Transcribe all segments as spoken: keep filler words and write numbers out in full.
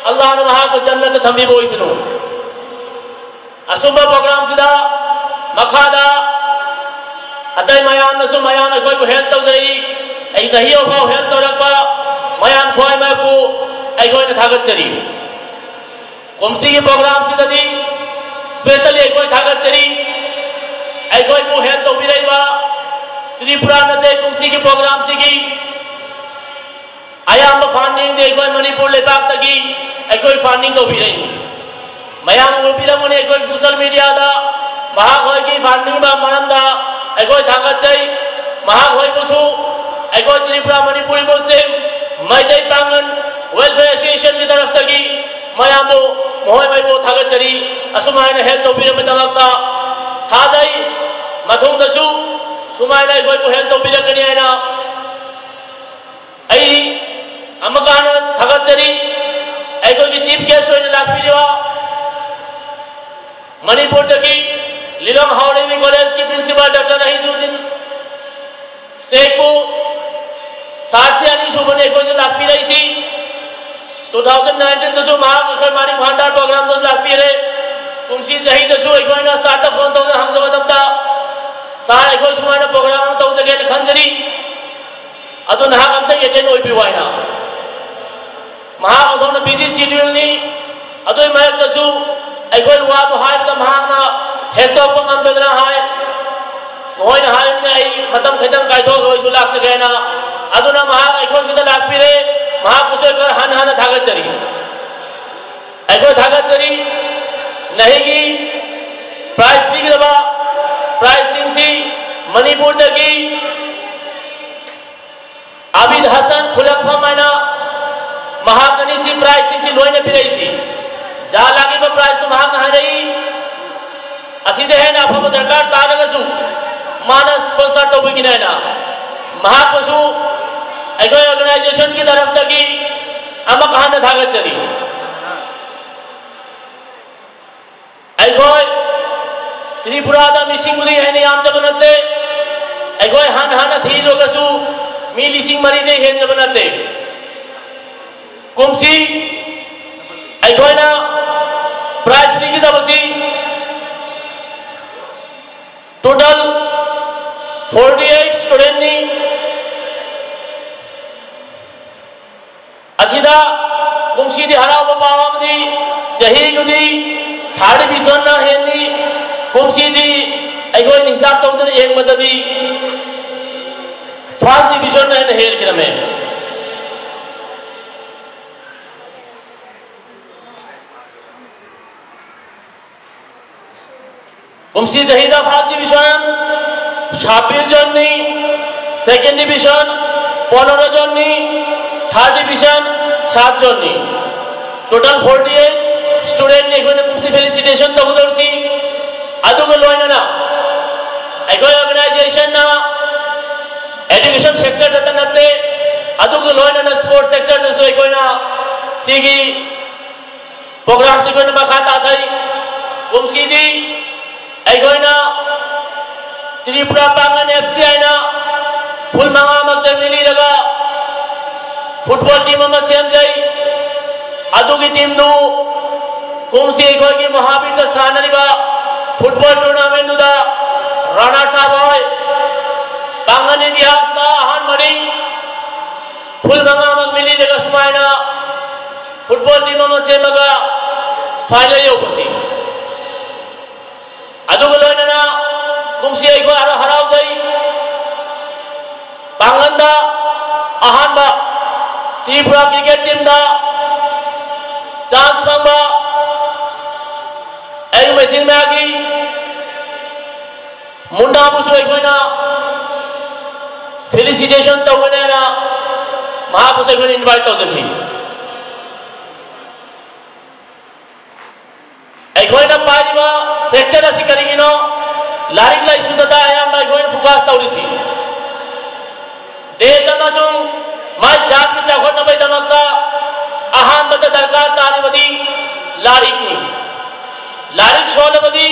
ꯑꯜꯂꯥꯍꯅ ꯃꯍꯥꯛꯄꯨ ꯖꯟꯅꯠꯇ ꯊꯝꯕꯤꯕ ꯑꯣꯏꯁꯅꯨ꯫ ꯑꯁꯨꯝꯕ ꯄ꯭ꯔꯣꯒ꯭ꯔꯥꯝꯁꯤꯗ ꯃꯈꯥꯗ ꯑꯇꯩ ꯃꯌꯥꯝꯅꯁꯨ ꯃꯌꯥꯝ ꯑꯩꯈꯣꯏꯕꯨ ꯍꯦꯜꯞ ꯇꯧꯖꯔꯛꯏ, ꯑꯩ ꯆꯍꯤ ꯐꯥꯎ ꯍꯦꯜꯞ ꯇꯧꯔꯛꯄ ꯃꯌꯥꯝ ꯈ꯭ꯋꯥꯏꯃꯛꯄꯨ ꯑꯩꯈꯣꯏꯅ ꯊꯥꯒꯠꯆꯔꯤ꯫ ꯀꯨꯝꯁꯤꯒꯤ ꯄ꯭ꯔꯣꯒ꯭ꯔꯥꯝꯁꯤꯗꯗꯤ ꯁ꯭ꯄꯦꯁꯦꯜꯂꯤ ꯑꯩꯈꯣꯏ ꯊꯥꯒꯠꯆꯔꯤ꯫ ꯑꯩꯈꯣꯏꯕꯨ ꯍꯦꯜꯞ ꯇꯧꯕꯤꯔꯛꯏꯕ ꯇ꯭ꯔꯤꯄꯨꯔꯥ ꯅꯠꯇꯦ, ꯀꯨꯝꯁꯤꯒꯤ ꯄ꯭ꯔꯣꯒ꯭ꯔꯥꯝꯁꯤꯒꯤ ꯑꯌꯥꯝꯕ ꯐꯟꯗꯤꯡꯗꯤ ꯑꯩꯈꯣꯏ ꯃꯅꯤꯄꯨꯔ ꯂꯩꯕꯥꯛꯇꯒꯤ ꯑꯩꯈꯣꯏ ꯐꯟꯗꯤꯡ ꯇꯧꯕꯤꯔꯛꯏ꯫ ꯃꯌꯥꯝ ꯎꯕꯤꯔꯝꯒꯅꯤ ꯑꯩꯈꯣꯏ ꯁꯣꯁꯤꯌꯦꯜ ꯃꯤꯗꯤꯌꯥꯗ ꯃꯍꯥꯛ ꯍꯣꯏꯒꯤ ꯐꯟꯗꯤꯡ ꯃꯔꯝꯗ ꯑꯩꯈꯣꯏ ꯊꯥꯒꯠꯆꯩ꯫ ꯃꯍꯥꯛ ꯍꯣꯏꯕꯨꯁꯨ ꯑꯩꯈꯣꯏ ꯇ꯭ꯔꯤꯄꯨꯔꯥ ꯃꯅꯤꯄꯨꯔꯤ ꯃꯨꯁꯂꯤꯝ ꯃꯩꯇꯩ ꯄꯥꯉꯜ ꯋꯦꯜꯐꯤꯌꯔ ꯑꯦꯁꯣꯁꯤꯌꯦꯁꯟꯒꯤ ꯇꯔꯐꯇꯒꯤ ꯃꯌꯥꯝꯕꯨ ꯃꯈꯣꯏ ꯃꯩꯕꯨ ꯊꯥꯒꯠꯆꯔꯤ꯫ ꯑꯁꯨꯃꯥꯏꯅ ꯍꯦꯜꯞ ꯇꯧꯕꯤꯔꯝꯕꯗꯃꯛꯇ ꯊꯥꯖꯩ꯫ ꯃꯇꯨꯡꯗꯁꯨ ꯁꯨꯃꯥꯏꯅ ꯑꯩꯈꯣꯏꯕꯨ ꯍꯦꯜꯞ ꯇꯧꯕꯤꯔꯛꯀꯅꯤ ꯍꯥꯏꯅ ꯑꯩ ꯑꯃꯨꯛꯀ ꯍꯟꯅ ꯊꯥꯒꯠꯆꯔꯤ꯫ ꯑꯩꯈꯣꯏꯒꯤ ꯆꯤꯐ ꯒꯦꯁ ꯑꯣꯏꯅ ꯂꯥꯛꯄꯤꯔꯤꯕ ꯃꯅꯤꯄꯨꯔꯗꯒꯤ ꯂꯤꯂꯣꯡ ꯍꯥꯎꯔꯩꯕꯤ ꯀꯣꯂꯦꯖꯀꯤ ꯄ꯭ꯔꯤꯟꯁꯤꯄꯥꯜ ꯗꯥꯛꯇꯔ ꯔꯍꯤꯖꯨꯗꯤꯟ ꯁꯦꯈꯄꯨ ꯁꯥꯔꯁꯤ ꯑꯅꯤꯁꯨꯕꯅꯤ ꯑꯩꯈꯣꯏꯁꯦ ꯂꯥꯛꯄꯤꯔꯛꯏꯁꯤ꯫ ꯇꯨ ꯊꯥꯎꯖꯟ ꯅꯥꯏꯟꯇꯤꯟꯗꯁꯨ ꯃꯍꯥꯛ ꯑꯩꯈꯣꯏ ꯃꯥꯅꯤ ꯚꯥꯟꯗꯥꯔ ꯄ꯭ꯔꯣꯒ꯭ꯔꯥꯝꯗꯁꯨ ꯂꯥꯛꯄꯤꯔꯦ꯫ ꯀꯨꯝꯁꯤ ꯆꯍꯤꯗꯁꯨ ꯑꯩꯈꯣꯏꯅ ꯁꯥꯔꯗ ꯐꯣꯟ ꯇꯧꯗꯨꯅ ꯍꯪꯖꯕ ꯃꯇꯝꯗ, "ꯁꯥꯔ, ꯑꯩꯈꯣꯏ ꯁꯨꯃꯥꯏꯅ ꯄ꯭ꯔꯣꯒ꯭ꯔꯥꯝ ꯑꯃ ꯇꯧꯖꯒꯦꯅ ꯈꯟꯖꯔꯤ, ꯑꯗꯨ ꯅꯍꯥꯛ ꯑꯝꯇ ꯑꯦꯇꯦꯟ ꯑꯣꯏꯕꯤꯌꯨ" ꯍꯥꯏꯅ꯫ ꯃꯍꯥꯛ ꯑꯣꯟꯊꯣꯛꯅ ꯕꯤꯖꯤ ꯁꯤꯗ꯭ꯌꯨꯜꯅꯤ꯫ ꯑꯗꯨꯒꯤ ꯃꯔꯛꯇꯁꯨ ꯑꯩꯈꯣꯏ ꯋꯥꯗꯨ ꯍꯥꯏꯕꯗ ꯃꯍꯥꯛꯅ ꯍꯦꯟꯗꯣꯛꯄ ꯉꯝꯗꯗꯅ ꯍꯥꯏ꯫ ꯃꯈꯣꯏꯅ ꯍꯥꯏꯕꯅ ꯑꯩ ꯃꯇꯝ ꯈꯤꯇꯪ ꯀꯥꯏꯊꯣꯛꯑꯒ ꯑꯩꯁꯨ ꯂꯥꯛꯆꯒꯦ ꯍꯥꯏꯅ꯫ ꯑꯗꯨꯅ ꯃꯍꯥꯛ ꯑꯩꯈꯣꯏ ꯁꯤꯗ ꯂꯥꯛꯄꯤꯔꯦ꯫ ꯃꯍꯥꯛꯄꯨꯁꯨ ꯑꯩꯈꯣꯏ ꯍꯟꯅ ꯍꯟꯅ ꯊꯥꯒꯠꯆꯔꯤ꯫ ꯑꯩꯈꯣꯏ ꯊꯥꯒꯠꯆꯔꯤ꯫ ꯅꯍꯤꯒꯤ ꯄ꯭ꯔꯥꯏꯖ ꯄꯤꯒꯗꯕ ꯄ꯭ꯔꯥꯏꯖꯁꯤꯡꯁꯤ ꯃꯅꯤꯄꯨꯔꯗꯒꯤ ꯑꯕꯤꯗ ꯍꯁꯟ ꯈꯨꯂꯛꯐꯝ ꯍꯥꯏꯅ ꯃꯍꯥꯛ ꯑꯅꯤꯁꯤ ꯄ꯭ꯔꯥꯏꯖꯁꯤꯡꯁꯤ ꯂꯣꯏꯅ ꯄꯤꯔꯛꯏꯁꯤ꯫ ꯖꯥ ꯂꯥꯛꯏꯕ ꯄ꯭ꯔꯥꯏꯖꯇꯨ ꯃꯍꯥꯛꯅ ꯍꯥꯏꯔꯛꯏ, ꯑꯁꯤꯗ ꯍꯦꯟꯅ ꯑꯐꯕ ꯗꯔꯀꯥꯔ ꯇꯥꯔꯒꯁꯨ ꯃꯥꯅ ꯁ꯭ꯄꯣꯟꯁꯔ ꯇꯧꯕꯤꯒꯅꯤ ꯍꯥꯏꯅ꯫ ꯃꯍꯥꯛꯄꯨꯁꯨ ꯑꯩꯈꯣꯏ ꯑꯣꯔꯒꯅꯥꯏꯖꯦꯁꯟꯒꯤ ꯇꯔꯐꯇꯒꯤ ꯑꯃꯨꯛ ꯍꯟꯅ ꯊꯥꯒꯠꯆꯔꯤ꯫ ꯑꯩꯈꯣꯏ ꯇ꯭ꯔꯤꯄꯨꯔꯥꯗ ꯃꯤꯁꯤꯡꯕꯨꯗꯤ ꯍꯦꯟꯅ ꯌꯥꯝꯖꯕ ꯅꯠꯇꯦ꯫ ꯑꯩꯈꯣꯏ ꯍꯥꯟꯅ ꯍꯥꯟꯅ ꯊꯤꯔꯨꯔꯒꯁꯨ ꯃꯤ ꯂꯤꯁꯤꯡ ꯃꯔꯤꯗꯩ ꯍꯦꯟꯖꯕ ꯅꯠꯇꯦ꯫ ꯀꯨꯝꯁꯤ Prize ꯄꯤꯒꯗꯕꯁꯤ total forty eight studentꯅꯤ꯫ ꯑꯁꯤꯗ ꯀꯨꯝꯁꯤꯗꯤ ꯍꯔꯥꯎꯕ ꯄꯥꯎ ꯑꯃꯗꯤ ꯆꯍꯤꯗꯨꯗꯤ third divisionꯅ ꯍꯦꯟꯅꯤ꯫ ꯀꯨꯝꯁꯤꯗꯤ ꯑꯩꯈꯣꯏꯅ ꯍꯤꯁꯥꯕ ꯇꯧꯗꯅ ꯌꯦꯡꯕꯗꯗꯤ first divisionꯅ ꯍꯦꯟꯅ ꯍꯦꯟꯈ꯭ꯔꯃꯦ꯫ ꯀꯨꯝꯁꯤ ꯆꯍꯤꯗ first division ꯁꯥꯕꯤꯔ ꯖꯟꯅꯤ, second division ꯄꯣꯅꯔꯣ ꯖꯟꯅꯤ, third division ꯁꯥꯠ ꯖꯟꯅꯤ꯫ Total forty eight studentꯅꯤ ꯑꯩꯈꯣꯏꯅ ꯀꯨꯝꯁꯤ felicitation ꯇꯧꯒꯗꯧꯔꯤꯁꯤ꯫ ꯑꯗꯨꯒ ꯂꯣꯏꯅꯅ ꯑꯩꯈꯣꯏ organizationꯅ education sectorꯗꯇ ꯅꯠꯇꯦ, ꯑꯗꯨꯒ ꯂꯣꯏꯅꯅ sports sectorꯗꯁꯨ ꯑꯩꯈꯣꯏꯅ ꯁꯤꯒꯤ programꯁꯤ ꯑꯩꯈꯣꯏꯅ ꯃꯈꯥ ꯇꯥꯊꯩ꯫ ꯀꯨꯝꯁꯤꯗꯤ ꯑꯩꯈꯣꯏꯅ ꯇ꯭ꯔꯤꯄꯨꯔꯥ ꯄꯥꯡꯒꯟ F C ꯍꯥꯏꯅ ꯈꯨꯜ ꯃꯉꯥꯃꯛꯇ ꯃꯤꯂꯤꯔꯒ football team ꯑꯃ ꯁꯦꯝꯖꯩ꯫ ꯑꯗꯨꯒꯤ teamꯗꯨ ꯀꯨꯝꯁꯤ ꯑꯩꯈꯣꯏꯒꯤ ꯃꯍꯥꯕꯤꯔꯗ ꯁꯥꯟꯅꯔꯤꯕ football tournamentꯗꯨꯗ runners up ꯑꯣꯏ꯫ ꯄꯥꯡꯒꯟ ꯏꯇꯤꯍꯥꯁꯇ ꯑꯍꯥꯟꯕꯅꯤ꯫ ꯈꯨꯜ ꯃꯉꯥꯃꯛ ꯃꯤꯂꯤꯔꯒ ꯁꯨꯃꯥꯏꯅ football team ꯑꯃ ꯁꯦꯝꯃꯒ final ꯌꯧꯕꯁꯤ꯫ ꯑꯗꯨꯒ ꯂꯣꯏꯅꯅ ꯀꯨꯝꯁꯤ ꯑꯩꯈꯣꯏ ꯍꯔꯥꯎ-, ꯍꯔꯥꯎꯖꯩ꯫ ꯄꯥꯡꯒꯟꯗ ꯑꯍꯥꯟꯕ ꯇ꯭ꯔꯤꯄꯨꯔꯥ cricket teamꯗ chance ꯐꯪꯕ ꯑꯩ ꯃꯩꯊꯤꯟ ꯃꯌꯥꯒꯤ ꯃꯨꯟꯅꯥꯕꯨꯁꯨ ꯑꯩꯈꯣꯏꯅ felicitation ꯇꯧꯒꯅꯦꯅ ꯃꯍꯥꯛꯄꯨꯁꯨ ꯑꯩꯈꯣꯏꯅ invite ꯇꯧꯖꯈꯤ꯫ ꯑꯩꯈꯣꯏꯅ ꯄꯥꯏꯔꯤꯕ sector ꯑꯁꯤ ꯀꯔꯤꯒꯤꯅꯣ? ꯂꯥꯏꯔꯤꯛ ꯂꯥꯏꯁꯨꯗꯇ ꯑꯌꯥꯝꯕ ꯑꯩꯈꯣꯏꯅ focus ꯇꯧꯔꯤꯁꯤ꯫ ꯗꯦꯁ ꯑꯃꯁꯨꯡ ꯃꯥꯏ ꯖꯥꯠꯀꯤ ꯆꯥꯎꯈꯠꯅꯕꯒꯤꯗꯃꯛꯇ ꯑꯍꯥꯟꯕꯗ ꯗꯔꯀꯥꯔ ꯇꯥꯔꯤꯕꯗꯤ ꯂꯥꯏꯔꯤꯛꯅꯤ꯫ ꯂꯥꯏꯔꯤꯛ ꯁꯣꯜꯂꯕꯗꯤ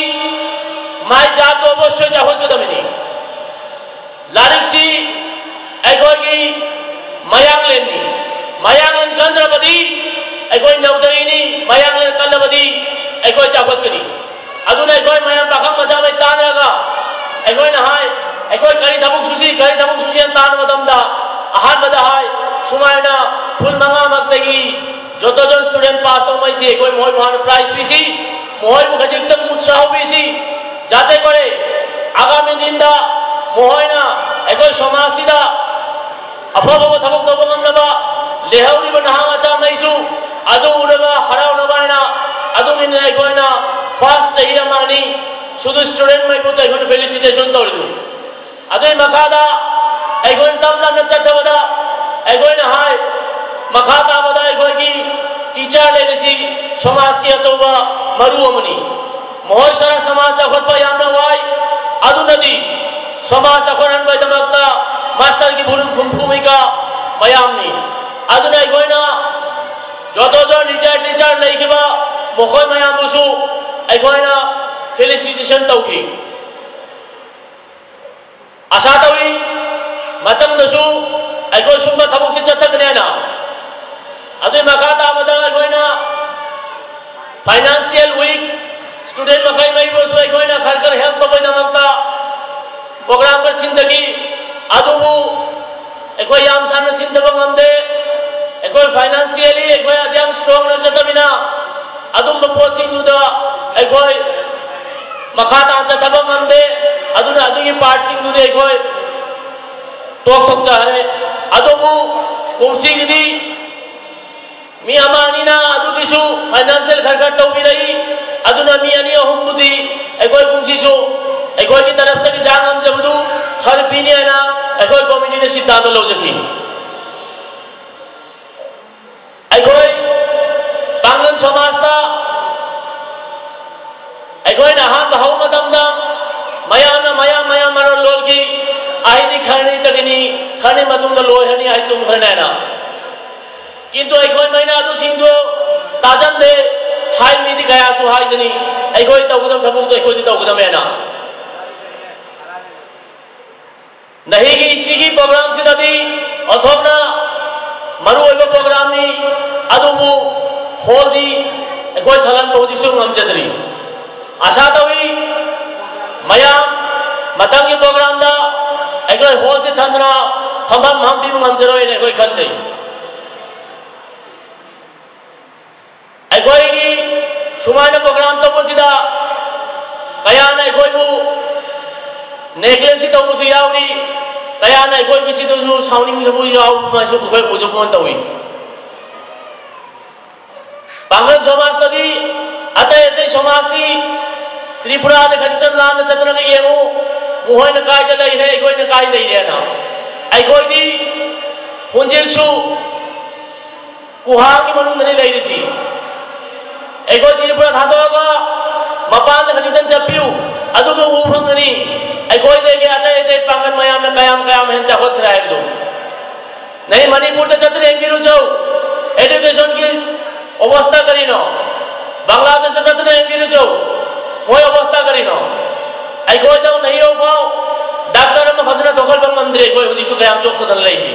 ꯃꯥꯏ ꯖꯥꯠꯇꯨ ꯑꯕꯣꯏꯁꯣꯏ ꯆꯥꯎꯈꯠꯀꯗꯕꯅꯤ꯫ ꯂꯥꯏꯔꯤꯛꯁꯤ ꯑꯩꯈꯣꯏꯒꯤ ꯃꯌꯥꯡꯂꯦꯟꯅꯤ꯫ ꯃꯌꯥꯡꯂꯦꯟ ꯀꯟꯗ꯭ꯔꯕꯗꯤ ꯑꯩꯈꯣꯏ ꯅꯧꯗꯩꯅꯤ꯫ ꯃꯌꯥꯡꯂꯦꯟ ꯀꯜꯂꯕꯗꯤ ꯑꯩꯈꯣꯏ ꯆꯥꯎꯈꯠꯀꯅꯤ꯫ ꯑꯗꯨꯅ ꯑꯩꯈꯣꯏ ꯃꯌꯥꯝ ꯄꯥꯈꯪ ꯃꯆꯥꯈꯩ ꯇꯥꯟꯅꯔꯒ ꯑꯩꯈꯣꯏꯅ ꯍꯥꯏ, ꯑꯩꯈꯣꯏ ꯀꯔꯤ ꯊꯕꯛ ꯁꯨꯁꯤ, ꯀꯔꯤ ꯊꯕꯛ ꯁꯨꯁꯤ ꯍꯥꯏꯅ ꯇꯥꯟꯅꯕ ꯃꯇꯝꯗ ꯑꯍꯥꯟꯕꯗ ꯍꯥꯏ, ꯁꯨꯃꯥꯏꯅ ꯐꯨꯜ ꯃꯉꯥꯃꯛꯇꯒꯤ ꯖꯣꯇꯣꯖꯣꯟ ꯁ꯭ꯇꯨꯗꯦꯟꯠ ꯄꯥꯁ ꯇꯧꯃꯩꯁꯤ ꯑꯩꯈꯣꯏ ꯃꯈꯣꯏꯕꯨ ꯍꯥꯟꯅ ꯄ꯭ꯔꯥꯏꯖ ꯄꯤꯁꯤ, ꯃꯈꯣꯏꯕꯨ ꯈꯖꯤꯛꯇꯪ ꯎꯠꯁꯥꯍ ꯄꯤꯁꯤ, ꯖꯥꯇꯦ ꯀꯣꯔꯦ ꯑꯒꯥꯃꯤ ꯗꯤꯟꯗ ꯃꯈꯣꯏꯅ ꯑꯩꯈꯣꯏ ꯁꯃꯥꯖꯁꯤꯗ ꯑꯐꯕ ꯊꯕꯛ ꯇꯧꯕ ꯉꯝꯅꯕ ꯂꯩꯍꯧꯔꯤꯕ ꯅꯍꯥ ꯃꯆꯥꯉꯩꯁꯨ ꯑꯗꯨ ꯎꯔꯒ ꯍꯔꯥꯎꯅꯕ ꯍꯥꯏꯅ ꯑꯗꯨꯒꯤꯅꯤ ꯑꯩꯈꯣꯏꯅ ꯐꯥꯔꯁ ꯆꯍꯤ ꯑꯃ ꯑꯅꯤ ꯁꯨꯗꯨ ꯁ꯭ꯇꯨꯗꯦꯟꯠ ꯃꯩꯕꯨꯗ ꯑꯩꯈꯣꯏꯅ ꯐꯦꯂꯤꯁꯤꯇꯦꯁꯟ ꯇꯧꯔꯤꯗꯨ꯫ ꯑꯗꯨꯒꯤ ꯃꯈꯥꯗ ꯑꯩꯈꯣꯏꯅ ꯇꯞ ꯇꯞꯅ ꯆꯠꯊꯕꯗ ꯑꯩꯈꯣꯏꯅ ꯍꯥꯏ, ꯃꯈꯥ ꯇꯥꯕꯗ ꯑꯩꯈꯣꯏꯒꯤ ꯇꯤꯆꯔ ꯂꯩꯔꯤꯁꯤ ꯁꯃꯥꯖꯀꯤ ꯑꯆꯧꯕ ꯃꯔꯨ ꯑꯃꯅꯤ꯫ ꯃꯈꯣꯏ ꯁꯔ ꯁꯃꯥꯖ ꯆꯥꯎꯈꯠꯄ ꯌꯥꯝꯅ ꯋꯥꯏ꯫ ꯑꯗꯨꯅꯗꯤ ꯁꯃꯥꯖ ꯆꯥꯎꯈꯠꯍꯟꯕꯒꯤꯗꯃꯛꯇ ꯃꯥꯁꯇꯔꯒꯤ ꯐꯨꯔꯨꯞ ꯍꯨꯝꯐꯨ ꯃꯤꯀꯥ ꯃꯌꯥꯝꯅꯤ꯫ ꯑꯗꯨꯅ ꯑꯩꯈꯣꯏꯅ ꯖꯣꯇꯣꯖꯣꯟ ꯔꯤꯇꯥꯌꯔ ꯇꯤꯆꯔ ꯂꯩꯈꯤꯕ ꯃꯈꯣꯏ ꯃꯌꯥꯝꯕꯨꯁꯨ ꯑꯩꯈꯣꯏꯅ ꯐꯦꯂꯤꯁꯤꯇꯦꯁꯟ ꯇꯧꯈꯤ꯫ ꯑꯥꯁꯥ ꯇꯧꯏ ꯃꯊꯪꯗꯁꯨ ꯑꯩꯈꯣꯏ ꯁꯨꯝꯕ ꯊꯕꯛꯁꯤ ꯆꯠꯊꯒꯅꯤ ꯍꯥꯏꯅ꯫ ꯑꯗꯨꯒꯤ ꯃꯈꯥ ꯇꯥꯕꯗ ꯑꯩꯈꯣꯏꯅ ꯐꯥꯏꯅꯥꯟꯁꯤꯌꯦꯜ ꯋꯤꯛ ꯁ꯭ꯇꯨꯗꯦꯟꯠ ꯃꯈꯩ ꯃꯩꯕꯨꯁꯨ ꯑꯩꯈꯣꯏꯅ ꯈꯔ ꯈꯔ ꯍꯦꯜꯞ ꯇꯧꯕꯒꯤꯗꯃꯛꯇ ꯄ꯭ꯔꯣꯒ꯭ꯔꯥꯝ ꯈꯔ ꯁꯤꯟꯗꯈꯤ꯫ ꯑꯗꯨꯕꯨ ꯑꯩꯈꯣꯏ ꯌꯥꯝ ꯁꯥꯟꯅ ꯁꯤꯟꯊꯕ ꯉꯝꯗꯦ꯫ ꯑꯩꯈꯣꯏ ꯐꯥꯏꯅꯥꯟꯁꯤꯌꯦꯜꯂꯤ ꯑꯩꯈꯣꯏ ꯑꯗꯨ ꯌꯥꯝ ꯁ꯭ꯇꯔꯣꯡ ꯅꯠꯆꯗꯕꯅꯤꯅ ꯑꯗꯨꯝꯕ ꯄꯣꯠꯁꯤꯡꯗꯨꯗ ꯑꯩꯈꯣꯏ ꯃꯈꯥ ꯇꯥꯅ ꯆꯠꯊꯕ ꯉꯝꯗꯦ꯫ ꯑꯗꯨꯅ ꯑꯗꯨꯒꯤ ꯄꯥꯔꯠꯁꯤꯡꯗꯨꯗꯤ ꯑꯩꯈꯣꯏ ꯇꯣꯛꯊꯣꯛꯆꯈ꯭ꯔꯦ꯫ ꯑꯗꯨꯕꯨ ꯀꯨꯝꯁꯤꯒꯤꯗꯤ ꯃꯤ ꯑꯃ ꯑꯅꯤꯅ ꯑꯗꯨꯒꯤꯁꯨ ꯐꯥꯏꯅꯥꯟꯁꯤꯌꯦꯜ ꯈꯔ ꯈꯔ ꯇꯧꯕꯤꯔꯛꯏ꯫ ꯑꯗꯨꯅ ꯃꯤ ꯑꯅꯤ ꯑꯍꯨꯝꯕꯨꯗꯤ ꯑꯩꯈꯣꯏ ꯀꯨꯝꯁꯤꯁꯨ ꯑꯩꯈꯣꯏꯒꯤ ꯇꯔꯞꯇꯒꯤ ꯆꯥ ꯉꯝꯖꯕꯗꯨ ꯈꯔ ꯄꯤꯅꯤ ꯍꯥꯏꯅ ꯑꯩꯈꯣꯏ ꯀꯣꯃꯤꯇꯤꯅ ꯁꯤꯗꯥꯟꯇ ꯂꯧꯖꯈꯤ꯫ ꯑꯩꯈꯣꯏ ꯄꯥꯡꯒꯜ ꯁꯃꯥꯖꯇ ꯑꯩꯈꯣꯏꯅ ꯑꯍꯥꯟꯕ ꯍꯧꯕ ꯃꯇꯝꯗ ꯃꯌꯥꯝꯅ ꯃꯌꯥꯝ ꯃꯌꯥꯝ ꯃꯔꯣꯜ ꯂꯣꯜꯈꯤ꯫ ꯑꯩꯗꯤ ꯈꯔꯅꯤꯇꯒꯤꯅꯤ, ꯈꯔꯅꯤ ꯃꯇꯨꯡꯗ ꯂꯣꯏꯈ꯭ꯔꯅꯤ, ꯑꯩ ꯇꯨꯝꯈ꯭ꯔꯅꯤ ꯍꯥꯏꯅ꯫ ꯀꯤꯟꯇꯨ ꯑꯩꯈꯣꯏ ꯃꯩꯅ ꯑꯗꯨꯁꯤꯡꯗꯨ ꯇꯥꯖꯟꯗꯦ꯫ ꯍꯥꯏ ꯃꯤꯗꯤ ꯀꯌꯥꯁꯨ ꯍꯥꯏꯖꯅꯤ, ꯑꯩꯈꯣꯏ ꯇꯧꯒꯗꯕ ꯊꯕꯛꯇꯣ ꯑꯩꯈꯣꯏꯗꯤ ꯇꯧꯒꯗꯕꯅꯦꯅ꯫ ꯅꯍꯤꯒꯤ ꯁꯤꯒꯤ ꯄ꯭ꯔꯣꯒ꯭ꯔꯥꯝꯁꯤꯗꯗꯤ ꯑꯣꯟꯊꯣꯛꯅ ꯃꯔꯨꯑꯣꯏꯕ ꯄ꯭ꯔꯣꯒ꯭ꯔꯥꯝꯅꯤ꯫ ꯑꯗꯨꯕꯨ ꯍꯣꯜꯗꯤ ꯑꯩꯈꯣꯏ ꯊꯜꯍꯟꯕ ꯍꯧꯖꯤꯛꯁꯨ ꯉꯝꯖꯗ꯭ꯔꯤ꯫ ꯑꯥꯁꯥ ꯇꯧꯏ, ꯃꯌꯥꯝ ꯃꯊꯪꯒꯤ ꯄ꯭ꯔꯣꯒ꯭ꯔꯥꯝꯗ ꯑꯩꯈꯣꯏ ꯍꯣꯜꯁꯤ ꯊꯟꯗꯅ ꯐꯝꯐꯝ ꯍꯥꯝꯕꯤꯕ ꯉꯝꯖꯔꯣꯏꯅ ꯑꯩꯈꯣꯏ ꯈꯟꯖꯩ꯫ ꯑꯩꯈꯣꯏꯒꯤ ꯁꯨꯃꯥꯏꯅ ꯄ꯭ꯔꯣꯒ꯭ꯔꯥꯝ ꯇꯧꯕꯁꯤꯗ ꯀꯌꯥꯅ ꯑꯩꯈꯣꯏꯕꯨ ꯅꯦꯒ꯭ꯂꯦꯟꯁꯤ ꯇꯧꯕꯁꯨ ꯌꯥꯎꯔꯤ, ꯀꯌꯥꯅ ꯑꯩꯈꯣꯏꯒꯤ ꯁꯤꯗꯁꯨ ꯁꯥꯎꯅꯤꯡꯕꯁꯨ ꯌꯥꯎꯕ ꯑꯃꯁꯨ ꯑꯩꯈꯣꯏ ꯎꯖꯕ ꯇꯧꯏ꯫ ꯄꯥꯡꯒꯜ ꯁꯃꯥꯖꯇꯗꯤ, ꯑꯇꯩ ꯑꯇꯩ ꯁꯃꯥꯖꯇꯤ ꯇ꯭ꯔꯤꯄꯨꯔꯥꯗ ꯈꯖꯤꯛꯇꯪ ꯂꯥꯟꯅ ꯆꯠꯇꯅꯒ ꯌꯦꯡꯉꯨ, ꯃꯈꯣꯏꯅ ꯀꯥꯏꯗ ꯂꯩꯔꯦ, ꯑꯩꯈꯣꯏꯅ ꯀꯥꯏ ꯂꯩꯔꯦꯅ꯫ ꯑꯩꯈꯣꯏꯗꯤ ꯍꯧꯖꯤꯛꯁꯨ ꯀꯨꯍꯥꯡꯒꯤ ꯃꯅꯨꯡꯗꯅꯤ ꯂꯩꯔꯤꯁꯤ꯫ ꯑꯩꯈꯣꯏ ꯇ꯭ꯔꯤꯄꯨꯔꯥ ꯊꯥꯗꯣꯛꯑꯒ ꯃꯄꯥꯟꯗ ꯈꯖꯤꯛꯇꯪ ꯆꯠꯄꯤꯌꯨ, ꯑꯗꯨꯒ ꯎꯕ ꯐꯪꯒꯅꯤ ꯑꯩꯈꯣꯏꯗꯒꯤ ꯑꯇꯩ ꯑꯇꯩ ꯄꯥꯡꯒꯜ ꯃꯌꯥꯝꯅ ꯀꯌꯥꯝ ꯀꯌꯥꯝ ꯍꯦꯟꯅ ꯆꯥꯎꯈꯠꯈ꯭ꯔꯦ ꯍꯥꯏꯕꯗꯨ꯫ ꯅꯩ ꯃꯅꯤꯄꯨꯔꯗ ꯆꯠꯇꯨꯅ ꯌꯦꯡꯕꯤꯔꯨꯆꯣ, ꯑꯦꯖꯨꯀꯦꯁꯟꯒꯤ ꯑꯣꯕꯁꯊꯥ ꯀꯔꯤꯅꯣ? ꯕꯪꯒ꯭ꯂꯥꯗꯦꯁꯇ ꯆꯠꯇꯨꯅ ꯌꯦꯡꯕꯤꯔꯨꯆꯣ, ꯃꯣꯏ ꯑꯣꯕꯁꯊꯥ ꯀꯔꯤꯅꯣ? ꯑꯩꯈꯣꯏꯗ ꯅꯍꯤ ꯍꯧꯐꯥꯎ ꯗꯥꯛꯇꯔ ꯑꯃ ꯐꯖꯅ ꯊꯣꯛꯍꯟꯕ ꯉꯝꯗ꯭ꯔꯦ꯫ ꯑꯩꯈꯣꯏ ꯍꯧꯖꯤꯛꯁꯨ ꯀꯌꯥꯝ ꯆꯣꯛꯊꯗꯅ ꯂꯩꯔꯤ꯫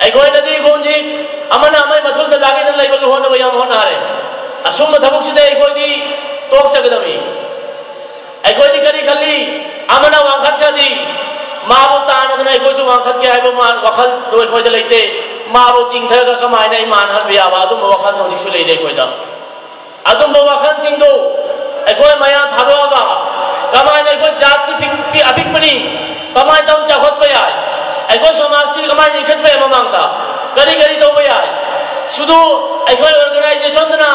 ꯑꯩꯈꯣꯏꯅꯗꯤ ꯍꯧꯖꯤꯛ ꯑꯃꯅ ꯑꯃꯒꯤ ꯃꯊꯨꯜꯗ ꯂꯥꯛꯏꯗꯅ ꯂꯩꯕꯒꯤ ꯍꯣꯠꯅꯕ ꯌꯥꯝ ꯍꯣꯠꯅꯔꯦ꯫ ꯑꯁꯨꯝꯕ ꯊꯕꯛꯁꯤꯗ ꯑꯩꯈꯣꯏꯗꯤ ꯇꯣꯛꯆꯒꯗꯕꯅꯤ꯫ ꯑꯩꯈꯣꯏꯗꯤ ꯀꯔꯤ ꯈꯜꯂꯤ? ꯑꯃꯅ ꯋꯥꯡꯈꯠꯈ꯭ꯔꯗꯤ ꯃꯥꯕꯨ ꯇꯥꯟꯅꯗꯅ ꯑꯩꯈꯣꯏꯁꯨ ꯋꯥꯡꯈꯠꯀꯦ ꯍꯥꯏꯕ ꯃꯥ-, ꯋꯥꯈꯜꯗꯨ ꯑꯩꯈꯣꯏꯗ ꯂꯩꯇꯦ꯫ ꯃꯥꯕꯨ ꯆꯤꯡꯊꯔꯒ ꯀꯃꯥꯏꯅ ꯑꯩ ꯃꯥꯟꯍꯟꯕ ꯌꯥꯕ, ꯑꯗꯨꯝꯕ ꯋꯥꯈꯜ ꯍꯧꯖꯤꯛꯁꯨ ꯂꯩꯔꯦ ꯑꯩꯈꯣꯏꯗ꯫ ꯑꯗꯨꯝꯕ ꯋꯥꯈꯜꯁꯤꯡꯗꯨ ꯑꯩꯈꯣꯏ ꯃꯌꯥꯝ ꯊꯥꯗꯣꯛꯑꯒ ꯀꯃꯥꯏꯅ ꯑꯩꯈꯣꯏ ꯖꯥꯠꯁꯤ ꯄꯤꯛ-, ꯄꯤ-, ꯑꯄꯤꯛꯄꯅꯤ, ꯀꯃꯥꯏꯅ ꯇꯧꯅ ꯆꯥꯎꯈꯠꯄ ꯌꯥꯏ, ꯑꯩꯈꯣꯏ ꯁꯃꯥꯖꯁꯤ ꯀꯃꯥꯏꯅ ꯏꯟꯈꯠꯄ ꯌꯥꯏ, ꯃꯃꯥꯡꯗ ꯀꯔꯤ ꯀꯔꯤ ꯇꯧꯕ ꯌꯥꯏ, ꯁꯨꯗꯨ ꯑꯩꯈꯣꯏ ꯑꯣꯔꯒꯅꯥꯏꯖꯦꯁꯟꯗꯨꯅ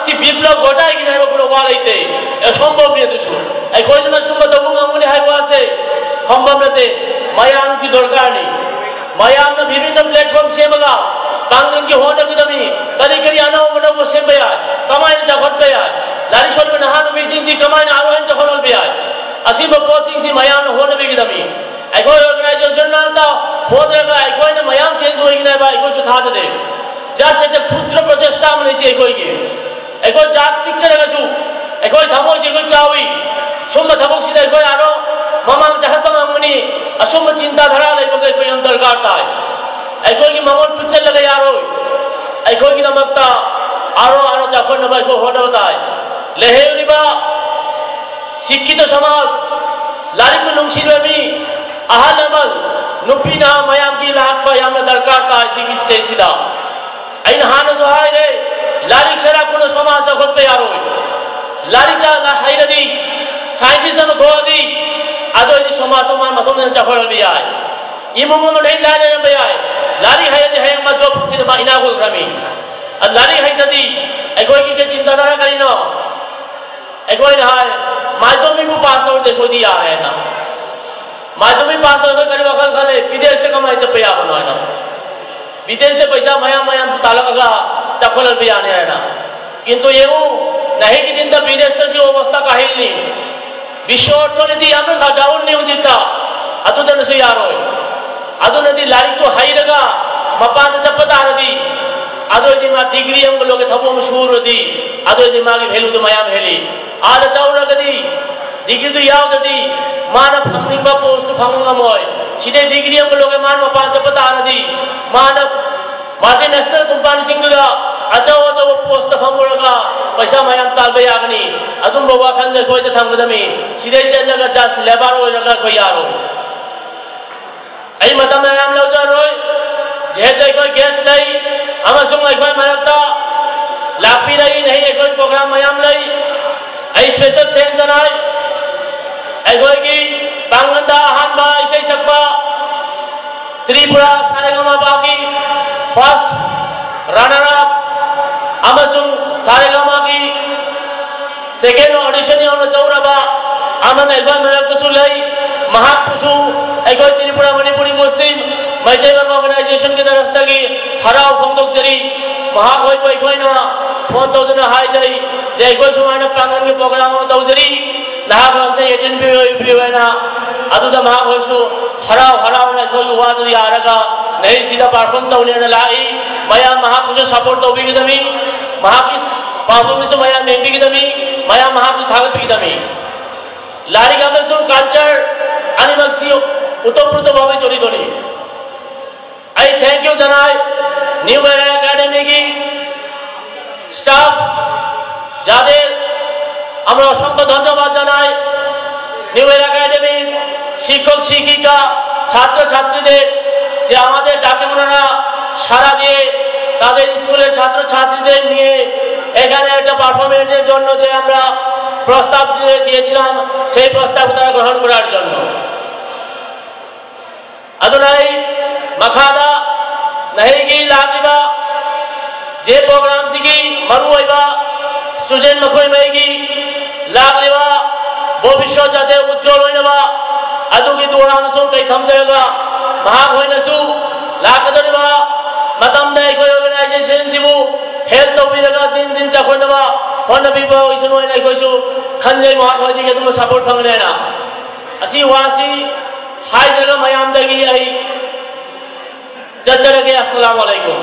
ꯁꯤ ꯕꯤꯄ꯭ꯂꯕ ꯒꯣꯇꯥꯏꯒꯤꯅꯤ ꯍꯥꯏꯕ ꯈꯨꯗꯣꯡ ꯋꯥ ꯂꯩꯇꯦ꯫ ꯑꯦ, ꯁꯣꯝꯕꯝꯅꯤ ꯑꯗꯨꯁꯨ꯫ ꯑꯩꯈꯣꯏꯗꯨꯅ ꯁꯨꯝꯕ ꯇꯧꯕ ꯉꯝꯒꯅꯤ ꯍꯥꯏꯕ ꯋꯥꯁꯦ ꯁꯣꯝꯕꯝ ꯅꯠꯇꯦ, ꯃꯌꯥꯝꯒꯤ ꯗꯔꯀꯥꯔꯅꯤ꯫ ꯃꯌꯥꯝꯅ ꯕꯤꯕꯤꯟꯅ ꯄ꯭ꯂꯦꯠꯐꯣꯝ ꯁꯦꯝꯃꯒ ꯄꯥꯡꯒꯜꯒꯤ ꯍꯣꯠꯅꯒꯗꯕꯅꯤ꯫ ꯀꯔꯤ ꯀꯔꯤ ꯑꯅꯧ ꯑꯅꯧꯕ ꯁꯦꯝꯕ ꯌꯥꯏ, ꯀꯃꯥꯏꯅ ꯆꯥꯎꯈꯠꯄ ꯌꯥꯏ, ꯂꯥꯏꯔꯤꯛ ꯁꯣꯟꯕ ꯅꯍꯥ ꯅꯨꯄꯤꯁꯤꯡꯁꯤ ꯀꯃꯥꯏꯅ ꯑꯥꯔꯣ ꯍꯦꯟꯅ ꯆꯥꯎꯈꯠꯍꯟꯕ ꯌꯥꯏ, ꯑꯁꯤꯒꯨꯝꯕ ꯄꯣꯠꯁꯤꯡꯁꯤ ꯃꯌꯥꯝꯅ ꯍꯣꯠꯅꯕꯤꯒꯗꯕꯅꯤ꯫ ꯑꯩꯈꯣꯏ ꯑꯣꯔꯒꯅꯥꯏꯖꯦꯁꯟ ꯉꯥꯛꯇ ꯍꯣꯠꯅꯔꯒ ꯑꯩꯈꯣꯏꯅ ꯃꯌꯥꯝ ꯆꯦꯟꯖ ꯑꯣꯏꯒꯅꯤ ꯍꯥꯏꯕ ꯑꯩꯈꯣꯏꯁꯨ ꯊꯥꯖꯗꯦ꯫ ꯖꯁ ꯑꯦ ꯈꯨꯗ꯭ꯔ ꯄ꯭ꯔꯣꯆꯦꯁꯇꯥ ꯑꯃꯅꯤ ꯁꯤ ꯑꯩꯈꯣꯏꯒꯤ꯫ ꯑꯩꯈꯣꯏ ꯖꯥꯠ ꯄꯤꯛꯆꯔꯒꯁꯨ ꯑꯩꯈꯣꯏ ꯊꯃꯣꯏꯁꯤ ꯑꯩꯈꯣꯏ ꯆꯥꯎꯏ꯫ ꯁꯨꯝꯕ ꯊꯕꯛꯁꯤꯗ ꯑꯩꯈꯣꯏ ꯑꯥꯔꯣ ꯃꯃꯥꯡ ꯆꯈꯠꯄ ꯉꯝꯒꯅꯤ꯫ ꯑꯁꯨꯝꯕ ꯆꯤꯟꯇꯥ ꯙꯔꯥ ꯂꯩꯕꯒ ꯑꯩꯈꯣꯏ ꯌꯥꯝ ꯗꯔꯀꯥꯔ ꯇꯥꯏ꯫ ꯑꯩꯈꯣꯏꯒꯤ ꯃꯉꯣꯟ ꯄꯤꯛꯆꯜꯂꯒ ꯌꯥꯔꯣꯏ꯫ ꯑꯩꯈꯣꯏꯒꯤꯗꯃꯛꯇ ꯑꯥꯔꯣ ꯑꯥꯔꯣ ꯆꯥꯎꯈꯠ ꯅꯕ ꯑꯩꯈꯣꯏ ꯍꯣꯠꯅꯕ ꯇꯥꯏ꯫ ꯂꯩꯍꯧꯔꯤꯕ ꯁꯤꯛꯈꯤꯇ ꯁꯃꯥꯖ, ꯂꯥꯏꯔꯤꯛꯄꯨ ꯅꯨꯡꯁꯤꯕ ꯃꯤ, ꯑꯍꯜ ꯂꯃꯟ, ꯅꯨꯄꯤ ꯅꯍꯥ ꯃꯌꯥꯝꯒꯤ ꯂꯥꯛꯄ ꯌꯥꯝꯅ ꯗꯔꯀꯥꯔ ꯇꯥꯏ ꯁꯤꯒꯤ ꯁ꯭ꯇꯦꯖꯁꯤꯗ꯫ ꯑꯩꯅ ꯍꯥꯟꯅꯁꯨ ꯍꯥꯏꯔꯦ, ꯂꯥꯏꯔꯤꯛ ꯁꯔꯥꯛꯄꯅ ꯁꯃꯥꯖ ꯆꯥꯎꯈꯠꯄ ꯌꯥꯔꯣꯏ꯫ ꯂꯥꯏꯔꯤꯛꯇ ꯍꯩꯔꯗꯤ, scientist ꯑꯃ ꯊꯣꯛꯑꯗꯤ, ꯑꯗꯨ ꯑꯣꯏꯗꯤ ꯁꯃꯥꯖꯇꯣ ꯃꯥ ꯃꯊꯣꯝꯗꯅ ꯆꯥꯎꯈꯠꯍꯟꯕ ꯌꯥꯏ꯫ ꯏꯃꯨꯡ ꯑꯃ ꯂꯩ ꯂꯥꯏꯔꯔꯝꯕ ꯌꯥꯏ꯫ ꯂꯥꯏꯔꯤꯛ ꯍꯩꯔꯗꯤ ꯍꯌꯦꯡ ꯃꯥ ꯖꯣꯕ ꯐꯪꯈꯤꯗ ꯃꯥ ꯏꯅꯥꯛ ꯈꯨꯜꯈ꯭ꯔꯃꯤ꯫ ꯑꯗꯨ ꯂꯥꯏꯔꯤꯛ ꯍꯩꯇ꯭ꯔꯗꯤ ꯑꯩꯈꯣꯏꯒꯤ ꯀꯩ ꯆꯤꯟꯇꯥꯙꯥꯔꯥ ꯀꯔꯤꯅꯣ? ꯑꯩꯈꯣꯏꯅ ꯍꯥꯏ, ꯃꯥꯏꯇꯣꯝꯃꯤꯕꯨ ꯄꯥꯁ ꯇꯧꯔꯗꯤ ꯑꯩꯈꯣꯏꯗꯤ ꯌꯥꯔꯦꯅ꯫ ꯃꯥꯏꯇꯣꯝꯃꯤ ꯄꯥꯁ ꯇꯧꯔꯒ ꯀꯔꯤ ꯋꯥꯈꯜ ꯈꯜꯂꯦ? ꯕꯤꯗꯦꯁꯇ ꯀꯃꯥꯏꯅ ꯆꯠꯄ ꯌꯥꯕꯅꯣ ꯍꯥꯏꯅ꯫ ꯕꯤꯗꯦꯁꯇ ꯄꯩꯁꯥ ꯃꯌꯥꯝ ꯃꯌꯥꯝ ꯇꯥꯜꯂꯛꯑꯒ ꯆꯥꯎꯈꯠꯍꯟꯕ ꯌꯥꯅꯤ ꯍꯥꯏꯅ꯫ ꯀꯤꯟꯇꯨ ꯌꯦꯡꯉꯨ, ꯅꯍꯤꯒꯤ ꯗꯤꯟꯗ ꯕꯤꯗꯦꯁꯇ ꯁꯤ ꯑꯕꯕꯁꯊꯥ ꯀꯥꯍꯤꯜꯂꯤ꯫ ꯕꯤꯁ꯭ꯋ ꯑꯣꯔꯊꯣꯅꯤꯇꯤ ꯌꯥꯝꯅ ꯗꯥꯎꯟꯅꯤ ꯍꯧꯖꯤꯛꯇ꯫ ꯑꯗꯨꯗꯅꯁꯨ ꯌꯥꯔꯣꯏ꯫ ꯑꯗꯨꯅꯗꯤ ꯂꯥꯏꯔꯤꯛꯇꯨ ꯍꯩꯔꯒ ꯃꯄꯥꯟꯗ ꯆꯠꯄ ꯇꯥꯔꯗꯤ, ꯑꯗꯨ ꯑꯣꯏꯗꯤ ꯃꯥ ꯗꯤꯒ꯭ꯔꯤ ꯑꯃꯒ ꯂꯣꯏꯒ ꯊꯕꯛ ꯑꯃ ꯁꯨꯔꯨꯔꯗꯤ, ꯑꯗꯨ ꯑꯣꯏꯗꯤ ꯃꯥꯒꯤ ꯚꯦꯂꯨꯗꯨ ꯃꯌꯥꯝ ꯍꯦꯜꯂꯤ꯫ ꯑꯥꯗ ꯆꯠꯂꯨꯔꯒꯗꯤ ꯗꯤꯒ꯭ꯔꯤꯗꯨ ꯌꯥꯎꯗ꯭ꯔꯗꯤ ꯃꯥꯅ ꯐꯪꯅꯤꯡꯕ ꯄꯣꯁꯇꯨ ꯐꯪꯕ ꯉꯝꯃꯣꯏ꯫ ꯁꯤꯗꯩ ꯗꯤꯒ꯭ꯔꯤ ꯑꯃꯒ ꯂꯣꯏꯒ ꯃꯥꯅ ꯃꯄꯥꯟ ꯆꯠꯄ ꯇꯥꯔꯗꯤ, ꯃꯥꯅ ꯃꯜꯇꯤꯅꯦꯁꯅꯦꯜ ꯀꯝꯄꯅꯤꯁꯤꯡꯗꯨꯗ ꯑꯆꯧ ꯑꯆꯧꯕ ꯄꯣꯁꯇ ꯐꯝꯃꯨꯔꯒ ꯄꯩꯁꯥ ꯃꯌꯥꯝ ꯇꯥꯟꯕ ꯌꯥꯒꯅꯤ꯫ ꯑꯗꯨꯝꯕ ꯋꯥꯈꯜꯗ ꯑꯩꯈꯣꯏꯗ ꯊꯝꯒꯗꯕꯅꯤ꯫ ꯁꯤꯗꯩ ꯆꯠꯂꯒ ꯖꯁ ꯂꯦꯕꯔ ꯑꯣꯏꯔꯒ ꯑꯩꯈꯣꯏ ꯌꯥꯔꯣꯏ꯫ ꯑꯩ ꯃꯇꯝ ꯃꯌꯥꯝ ꯂꯧꯖꯔꯣꯏ, ꯖꯦꯍꯦꯇꯨ ꯑꯩꯈꯣꯏ ꯒꯦꯁ ꯂꯩ ꯑꯃꯁꯨꯡ ꯑꯩꯈꯣꯏ ꯃꯔꯛꯇ ꯂꯥꯛꯄꯤꯔꯛꯏ꯫ ꯅꯍꯤ ꯑꯩꯈꯣꯏ ꯄ꯭ꯔꯣꯒ꯭ꯔꯥꯝ ꯃꯌꯥꯝ ꯂꯩ꯫ ꯑꯩ ꯁ꯭ꯄꯦꯁꯦꯜ ꯊꯦꯡꯛꯁ ꯖꯅꯥꯏ ꯑꯩꯈꯣꯏꯒꯤ ꯄꯥꯡꯒꯜꯗ ꯑꯍꯥꯟꯕ ꯏꯁꯩ ꯁꯛꯄ ꯇ꯭ꯔꯤꯄꯨꯔꯥ ꯁꯥꯔꯦꯒꯃꯥꯄꯥꯒꯤ ꯐꯥꯔꯁ ꯔꯅꯔ ꯑꯞ ꯑꯃꯁꯨꯡ ꯁꯥꯔꯦꯒꯃꯥꯒꯤ ꯁꯦꯀꯦꯟ ꯑꯣꯗꯤꯁꯟ ꯌꯥꯎꯅ ꯆꯧꯔꯕ ꯑꯃꯅ ꯑꯩꯈꯣꯏ ꯃꯔꯛꯇꯁꯨ ꯂꯩ꯫ ꯃꯍꯥꯛꯄꯨꯁꯨ ꯑꯩꯈꯣꯏ ꯇ꯭ꯔꯤꯄꯨꯔꯥ ꯃꯅꯤꯄꯨꯔꯤ ꯃꯨꯁꯂꯤꯝ ꯃꯩꯇꯩ ꯃꯔꯨꯞ ꯑꯣꯔꯒꯅꯥꯏꯖꯦꯁꯟꯒꯤ ꯇꯔꯐꯇꯒꯤ ꯍꯔꯥꯎ ꯐꯣꯡꯗꯣꯛꯆꯔꯤ꯫ ꯃꯍꯥꯛ ꯍꯣꯏꯕꯨ ꯑꯩꯈꯣꯏꯅ ꯐꯣꯟ ꯇꯧꯗꯨꯅ ꯍꯥꯏꯖꯔꯤ ꯖꯦ, ꯑꯩꯈꯣꯏ ꯁꯨꯃꯥꯏꯅ ꯄꯥꯡꯒꯜꯒꯤ ꯄ꯭ꯔꯣꯒ꯭ꯔꯥꯝ ꯑꯃ ꯇꯧꯖꯔꯤ, ꯅꯍꯥꯛ ꯑꯝꯇ ꯑꯦꯇꯦꯟ ꯄꯤꯕꯤꯌꯨ ꯍꯥꯏꯅ꯫ ꯑꯗꯨꯗ ꯃꯍꯥꯛ ꯍꯣꯏꯁꯨ ꯍꯔꯥꯎ ꯍꯔꯥꯎꯅ ꯑꯩꯈꯣꯏꯒꯤ ꯋꯥꯗꯨ ꯌꯥꯔꯒ ꯅꯍꯤꯁꯤꯗ ꯄꯔꯐꯣꯔꯝ ꯇꯧꯅꯦꯅ ꯂꯥꯛꯏ꯫ ꯃꯌꯥꯝ ꯃꯍꯥꯛꯄꯨꯁꯨ ꯁꯄꯣꯔꯠ ꯇꯧꯕꯤꯒꯗꯕꯅꯤ꯫ ꯃꯍꯥꯛꯀꯤ ꯄꯥꯔꯐꯣꯔꯃꯦꯟꯁꯁꯨ ꯃꯌꯥꯝ ꯌꯦꯡꯕꯤꯒꯗꯕꯅꯤ꯫ ꯃꯌꯥꯝ ꯃꯍꯥꯛꯄꯨ ꯊꯥꯒꯠꯄꯤꯒꯗꯕꯅꯤ꯫ ꯂꯥꯏꯔꯤꯛ ꯑꯃꯁꯨꯡ ꯀꯜꯆꯔ ꯑꯅꯤꯃꯛꯁꯤ ꯎꯇꯞ ꯄ꯭ꯔꯨꯇꯞ ꯚꯥꯕꯦ ꯆꯣꯔꯤ ꯇꯣꯔꯤ꯫ ꯑꯩ ꯊꯦꯡꯛ ꯌꯨ ꯖꯅꯥꯏ ꯅ꯭ꯌꯨ ꯏꯔꯥ ꯑꯦꯀꯥꯗꯃꯤꯒꯤ ꯁ꯭ꯇꯥꯐ, অসংখ্য ধন্যবাদ জানাই নিউ এরা একাডেমির শিক্ষক শিক্ষিকা, ছাত্র ছাত্রীদের, যে আমাদের ডাকে ওনারা সাড়া দিয়ে তাদের স্কুলের ছাত্র ছাত্রীদের নিয়ে এখানে একটা পারফরমেন্সের জন্য যে আমরা প্রস্তাব দিয়ে দিয়েছিলাম, সেই প্রস্তাব তারা গ্রহণ করার জন্য। ꯑꯗꯨꯅ ꯑꯩ ꯃꯈꯥꯗ ꯅꯍꯩꯒꯤ ꯂꯥꯛꯂꯤꯕ ꯖꯦ ꯄ꯭ꯔꯣꯒ꯭ꯔꯥꯝꯁꯤꯒꯤ ꯃꯔꯨꯑꯣꯏꯕ ꯁ꯭ꯇꯨꯗꯦꯟ ꯃꯈꯣꯏ ꯃꯩꯒꯤ ꯂꯥꯛꯂꯤꯕ ꯚꯣꯕꯤꯁ꯭ꯋꯠ ꯖꯥꯇꯤ ꯎꯖ꯭ꯖꯣꯜ ꯑꯣꯏꯅꯕ ꯑꯗꯨꯒꯤ ꯊꯧꯔꯥꯡꯁꯨ ꯀꯩ ꯊꯝꯖꯔꯒ, ꯃꯍꯥꯛ ꯍꯣꯏꯅꯁꯨ ꯂꯥꯛꯀꯗꯧꯔꯤꯕ ꯃꯇꯝꯗ ꯑꯩꯈꯣꯏ ꯑꯣꯔꯒꯅꯥꯏꯖꯦꯁꯟꯁꯤꯕꯨ ꯍꯦꯜꯞ ꯇꯧꯕꯤꯔꯒ ꯗꯤꯟ ꯗꯤꯟ ꯆꯥꯎꯈꯠꯅꯕ ꯍꯣꯠꯅꯕꯤꯕ ꯑꯣꯏꯁꯅꯨ ꯍꯥꯏꯅ ꯑꯩꯈꯣꯏꯁꯨ ꯈꯟꯖꯩ, ꯃꯍꯥꯛ ꯍꯣꯏꯗꯒꯤ ꯑꯗꯨꯝꯕ ꯁꯄꯣꯔꯠ ꯐꯪꯒꯅꯤ ꯍꯥꯏꯅ꯫ ꯑꯁꯤ ꯋꯥꯁꯤ ꯍꯥꯏꯖꯔꯒ ꯃꯌꯥꯝꯗꯒꯤ ꯑꯩ ꯆꯠꯆꯔꯒꯦ꯫ ꯑꯁꯂꯥꯃꯨ ꯑꯂꯩꯀꯨꯝ꯫